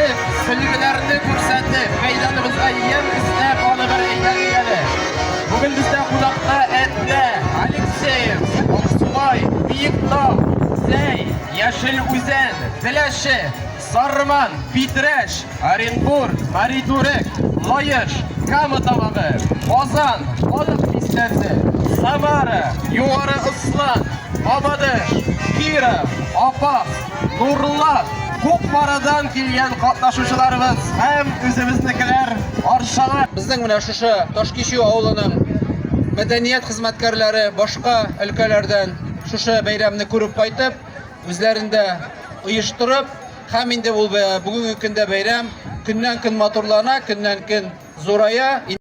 күрсәтеп, сөлгеләрне күрсәтеп, мәйданыбызга ямь өстәп, аны бер әйләник әле. Бүген бездә кунакта Әтнә, Алексеевск, Аксубай, Биектау, Зәй, Яшел Үзән, Теләче, Сарман, Питрәч, Оренбург, Мари-Түрек, Лаеш, Кама Тамагы, Казан, Балык Бистәсе, Самара, Югары Ослан, Мамадыш, Киров, Апас, Нурлат, Кукмарадан килгән катнашучыларыбыз һәм үзебезнекеләр, Арчалар. Безнең менә шушы Ташкичү авылының мәдәният хезмәткәрләре башка өлкәләрдән шушы бәйрәмне күреп кайтып, үзләрендә оештырып, һәм инде ул бүгенге көндә бәйрәм көннән-көн матурлана, көннән-көн зурая.